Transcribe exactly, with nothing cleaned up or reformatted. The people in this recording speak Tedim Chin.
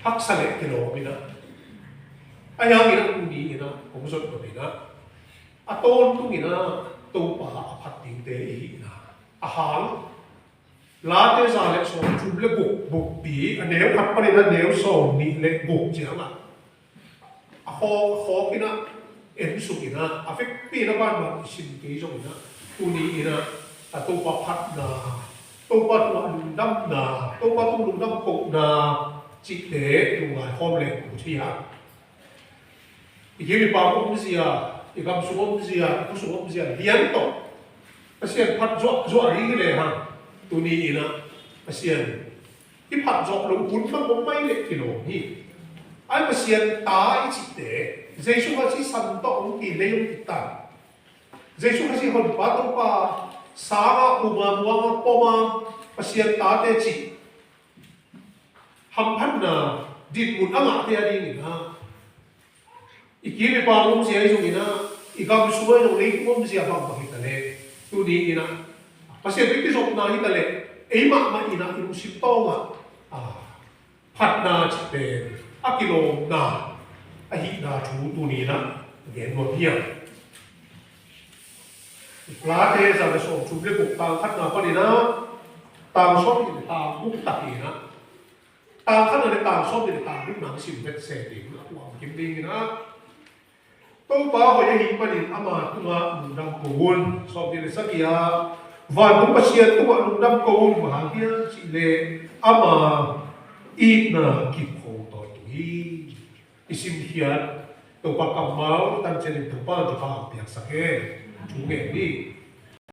haksa le kilawm in ah, ahi hangin ah tuni in ah kong zot nop in ah, a tawntung in ah Topa a phat dingte i hihna a hang. Late za le sawmthum le guk, bukpi a neu khat panin a neu sawmnih le guk ciangah a khawk, a khawk in ah, en suk in ah, a vekpi in ah banban i sim kei zong in ah, tuni in ah, a Topa phatna, Topa tungah lungdamna, Topa tung lungdam kohna cihte lungngai khawm le uh hi a. I kim i pam omzia, i gam sung omzia, i khua sung omzia lian tawh Pasian phat zuahzuah rih le hang, tuni in ah Pasian i phat zawh loh hun bang om mai leh kilawm hi. Ai, Pasian ta i cihte, Jesu Khazih san tawh hong kilei hong kitan, Jesu Khazih Honpa Topa sangah um a, muang a, pom a, Pasian tate cih hamphatna dinmun a ngahte a dingin ah, i kim i pam omzia ahi zongin ah, i gam sung ahi zong, leitung omzia bangbang hi ta leh, tuni in ah Pasian tawh i kizopna hi ta leh, ei mahmah in ah i lungsim tawngah, ah, phatna cih pen a kilawmna ahihna thu tuni in ah gen nuam hi a. Late za le sawmthum le guk, tang khatna panin ah tang sawmnih le tang guk tak in ah, tang khatna le tang sawmnih le tang gukna hong sim vetse ding a, kuang kim dingin ah, Topa hoih ahih manin ama tungah lungdam ko un. Sawmnih le sagih ah, vantung Pasian tungah lungdam ko un, bang hang hiam cih leh ama itna kip kho tawntung hi. I simkhiat Topa kammal tan ciangin Topa, Topa hong piaksak hen. Thu ngen ni.